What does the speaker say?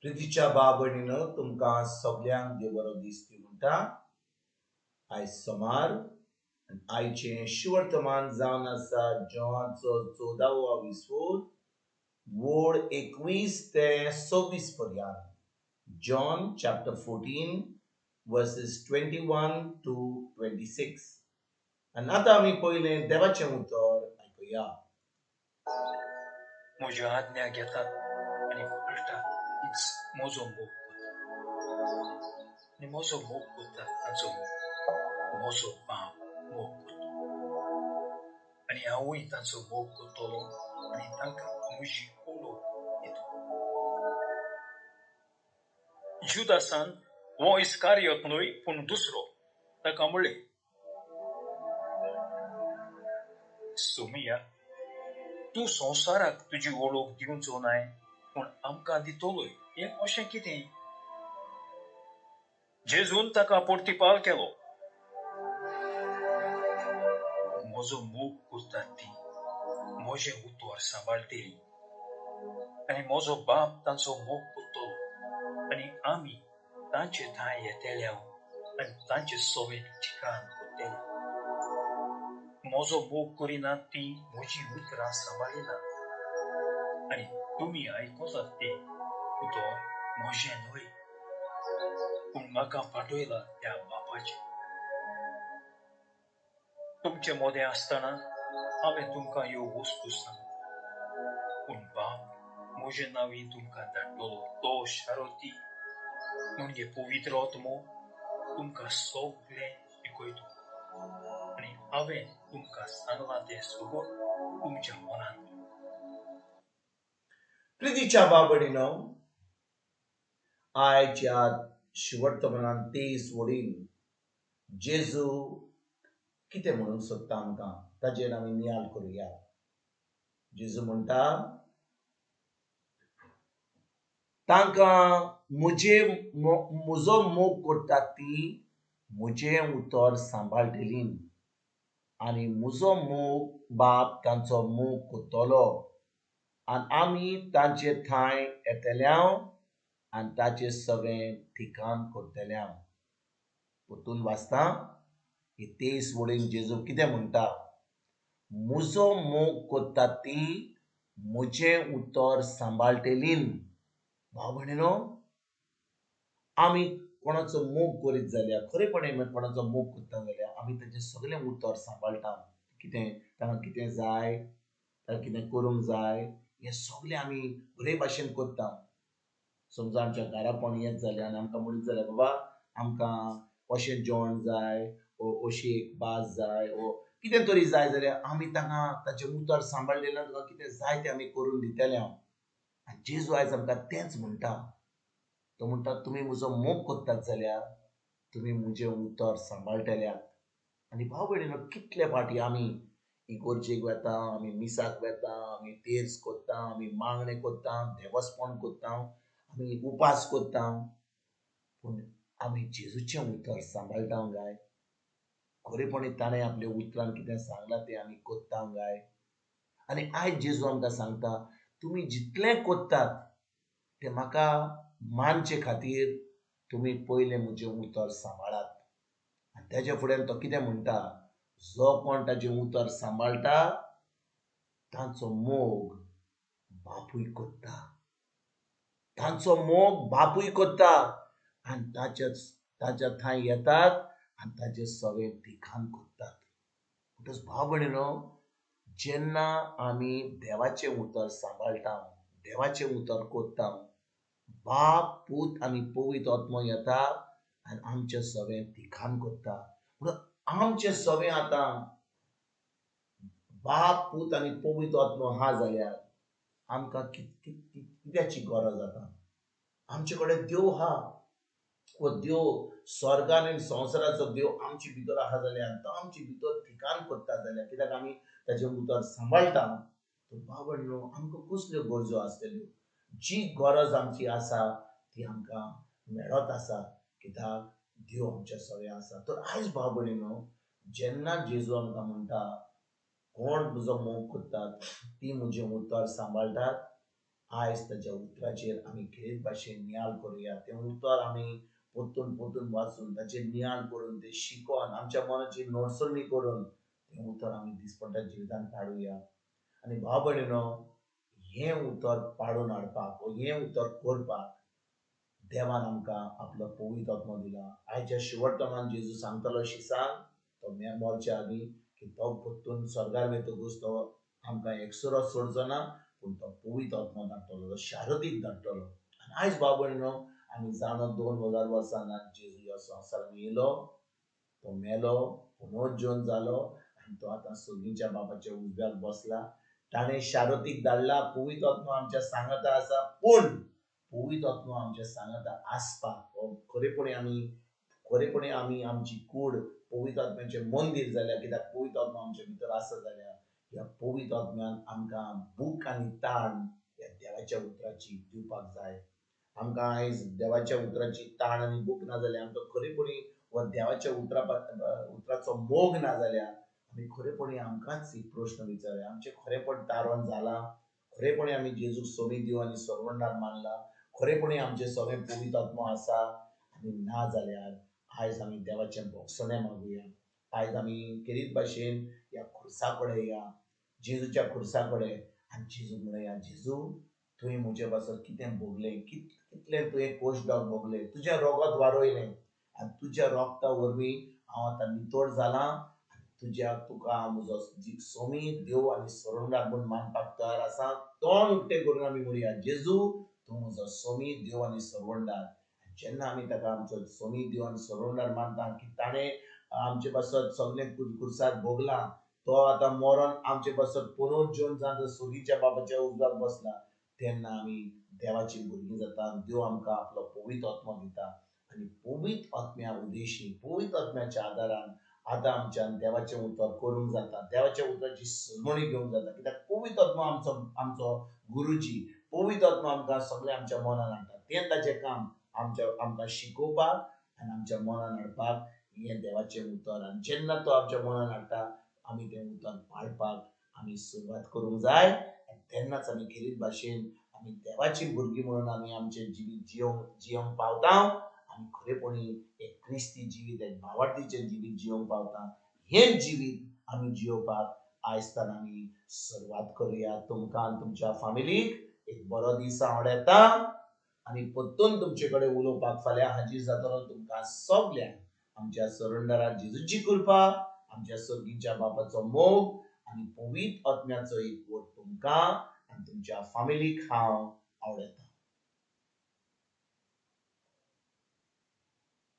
प्रितीच्या भाव भयणीनो, तुमकां सगल्यांक देव बरो दीस दिवं म्हणटा. आयज सोमार, आयचें शुवर्तमान जावन आसा जॉनाचो 14वो विसवोर, वोळ 21 ते 26 पर्यंत. John chapter 14 verses 21 to 26. आनी आतां आमी पयलें देवाचें उतर आयकुया. म्हज्यो आज्ञा घेतात आनी पाळटात तीच म्हजो मोग करता, आनी म्हजो मोग करतात तांचो म्हजो बाप मोग करता, आनी हांवूय तांचो मोग करतलो आनी तांकां म्हजी ओळख दितलो. जुदासान हो इस्कारियोत न्हय पूण दुसरो ताका म्हणलें, सोमिया, तूं संवसाराक तुजी ओळख दिवचो नाय पूण आमकां दितलोय, हें अशें कितें? जेजून ताका प्रतिपाल केलो, म्हजो मोग करतात ती म्हजें उतर सांबाळटली, आनी म्हजो बाप तांचो मोग करतलो, आनी आमी तांचे ठांय येतले आनी तांचे सवें ठिकाण करतले. म्हजो मोग करिना ती म्हजी उतरां सांबाळिनात, आनी तुमी आयकतात तें उतर म्हजें न्हय पूण म्हाका पाठयला त्या बापाचें. तुमचे मदें आसतना हांवें तुमकां ह्यो वस्तू सांगल्या, पूण बाप म्हजे नांवी तुमकां धाडटलो तो शारोती म्हणजे पवित्र आत्मो तुमकां सगळें शिकयतलो, आनी हांवें तुमकां सांगलां तें सगळें तुमच्या मनांत. प्रितीच्या भाव भयणीनो, आयच्या शिवर्तमानान 23 वडील जेजू कितें म्हणूंक सोदता आमकां ताचेर आमी नियाळ करुया. जेजू म्हणटा, तांकां म्हजो मोग करतात ती म्हजें उतर सांबाळटली, आनी म्हजो मोग बाप तांचो मोग करतलो, आनी आमी तांचे ठांय येतले आनी ताचें सगळें ठिकाण करतले. परतून वाचता ही 23 वळीन जेजू कितें म्हणटा, म्हजो मोग करतात ती म्हजें उतर सांबाळटली. भाव भयणीनो, आमी कोणाचो मोग करीत जाल्यार, खरेपणी कोणाचो मोग करता जाल्यार आमी ताचें सगळें उतर सांबाळटा. कितें तांकां कितें जाय, तांकां कितें करूंक जाय, हें सगळें आमी बरे भाशेन करता. समजा आमच्या घरा कोण येत जाल्यार आनी आमकां म्हणीत जाल्यार, बाबा आमकां अशें जेवण जाय, ओ अशी एक भाज जाय, ओ कितें तरी जाय जाल्यार आमी तांकां ताचें उतर सांबाळलें, तांकां कितें जाय तें आमी करून दितले. आनी जेजू आयज आमकां तेंच म्हणटा. तो म्हणटा, तुमी म्हजो मोग करतात जाल्यार तुमी म्हजें उतर सांबाळटल्यात. आनी भाव भयणीनो, कितले फावटी आमी इगोर्जेक वेता, आमी मिसाक वेता, आमी तेर्स करता, आमी मागणें करता, देवस्पण करता, आमी उपास करता, पूण आमी जेजूचें उतर सांबाळटा काय? खरेपणी ताणें आपल्या उतरान कितें सांगलां तें आमी करता काय? आनी आयज जेजू आमकां सांगता, तुमी जितलें करतात तें म्हाका मानचे खातीर तुमी पयलें म्हजें उतर सांबाळात. आनी तेज्या फुड्यान तो कितें म्हणटा, जो कोण ताचें उतर सांबाळटा तांचो मोग बापूय करता, तांचो मोग बापूय करता, आनी ताच्या थंय येतात आनी ताचें सगळें ठिकाण करतात. म्हणटच भाव भयणीनो, जेन्ना आमी देवाचें उतर सांबाळटा, देवाचें उतर करता, बाप पूत आनी पवित्र आत्मो येता आनी आमचें सगळें ठिकाण करता. म्हणून आमचें सगळें आतां बाप पूत आनी पवित्र आत्मो आहा जाल्यार आमकां कित्याची गरज आतां? आमचे कडेन देव आहा, हो देव स्वर्गान आनी संवसाराचो देव आमचे भितर आहा जाल्यार तो आमचे भितर ठिकाण करता जाल्यार, कित्याक आमी ताचें उतर सांबाळटा, तर भाव भयणीनो, आमकां कसल्यो गरजो आसतल्यो? जी गरज आमची आसा ती आमकां मेळत आसा, कित्याक देव आमच्या सगळें आसा. तर आयज भाव भयणीनो, जेन्ना जेजू आमकां म्हणटा, कोण म्हजो मोग करतात ती म्हजें उतर सांबाळटात, आयज ताच्या उतराचेर आमी खेरीत भाशेन नियाळ करुया. तें उतर आमी परतून परतून वाचून ताचेर नियाळ करून तें शिकोन आमच्या मनाची नोटसणी करून तें उतर आमी दिसपट्ट्या जिवितांत पाडुया. आनी भाव भयणीनो, हें उतर पाडून हाडपाक वो हें उतर करपाक देवान आमकां आपलो पवित्र आत्मो दिला. आयच्या शेवटणान जेजू सांगतलो शिसांक तो मरच्या आदीं की तो परतून स्वर्गार वयतकूच तो आमकां एकसुरो सोडचो ना, पूण तो पवित्र आत्मो धाडटलो, तो शारदीक धाडटलो. आनी आयज भाव भयणीनो, आमी जाणो 2000 वर्सां जेजू ह्या संवसारांत येयलो, तो मेलो, पुनर्जीवन जालो आनी तो आतां सर्गीच्या बाबाच्या उजव्याक बसला. ताणें शारदीक धाडला. पवित्र आत्मो आमच्या सांगाता आसा, पूण पवित्र आत्मो आमच्या सांगाता आसपाक खरेपणी आमी आमची कूड पवित्र आत्म्याचें मंदीर जाल्या, कित्याक पवित्र आत्मो आमच्या भितर आसा जाल्यार ह्या पवित्र आत्म्यान आमकां भूक आनी ताण ह्या देवाच्या उतराची दिवपाक जाय. आमकां आयज देवाच्या उतराची ताण आनी भूक ना जाल्यार, आमकां खरेपणी वा देवाच्या उतराचो मोग ना जाल्यार आमी खरेपणी आमकांच एक प्रश्न विचारुया, आमचें खरेपण तारण जालां? खरेपणी आमी जेजूक सोमी देव आनी सर्वंडार मानला? खरेपणी आमचें सगळें पवित्र आत्मो आसा? आनी ना जाल्यार आयज आमी देवाचें भोगसणें मागुया. आयज आमी खेरीत भाशेन ह्या खुर्सा कडेन या, जेजूच्या खुर्सा कडेन, आनी जेजूक म्हणया, जेजू तुवें म्हजे पासत कितें भोगलें, कितलें तुवें कोश डॉग भोगलें, तुजें रोगत वारयलें आनी तुज्या रोगता वरवीं हांव आतां नितळ जालां आनी तुका हांव म्हजो सोमी देव आनी सरोंडार म्हूण मानपाक तयार आसा. तोंड उक्तें करून आमी म्हणया, जेजू तूं म्हजो सोमी देव आनी सरवंडार. जेन्ना आमी ताका आमचो सोमी देव आनी सरवंडार मानता की ताणें आमचे पासत सगळें खुर्सार भोगलां, तो आतां मरोन आमचे पासत पुनर्जीवन जावन सुगीच्या बाबाच्या उजव्याक बसला, तेन्ना आमी देवाची भुरगीं जाता. देव आमकां आपलो पवित्र आत्मो दिता आनी पवित्र आत्म्या उदेशी, पवित्र आत्म्याच्या आदारान आतां आमच्यान देवाचें उतर करूंक जाता, देवाच्या उतराची सजमणी घेवंक जाता. कित्याक पवित्र आत्मो आमचो गुरुजी, पवित्र आत्मो आमकां सगळें आमच्या मनान हाडटा. तें ताचें काम आमकां शिकोवपाक आनी आमच्या मनान हाडपाक हें देवाचें उतर. आनी जेन्ना तो आमच्या मनान हाडटा आमी तें उतर पाळपाक आमी सुरवात करूंक जाय. आनी तेन्नाच आमी खेरीत भाशेन आमी देवाची भुरगीं म्हणून आमी आमचें जिवीत जियोंक पावता आनी खरेपणी एक क्रिस्ती जिवीत, एक भावार्थीचें जिवीत जियोंक पावता. हें जिवीत आमी जियोवपाक आयज आमी सुरवात करुया. तुमकां आनी तुमच्या फामिलीक एक बरो दीस आवडटा आनी परतून तुमचे कडेन उलोवपाक फाल्यां हाजीर जातलो. तुमकां सगल्यांक आमच्या सरुंडरा जेजूची कृपा, आमच्या सर्गीच्या बापाचो मोग आनी पवित्र आत्म्याचो एकवट तुमकां आनी तुमच्या फामिलीक हांव आवडटा.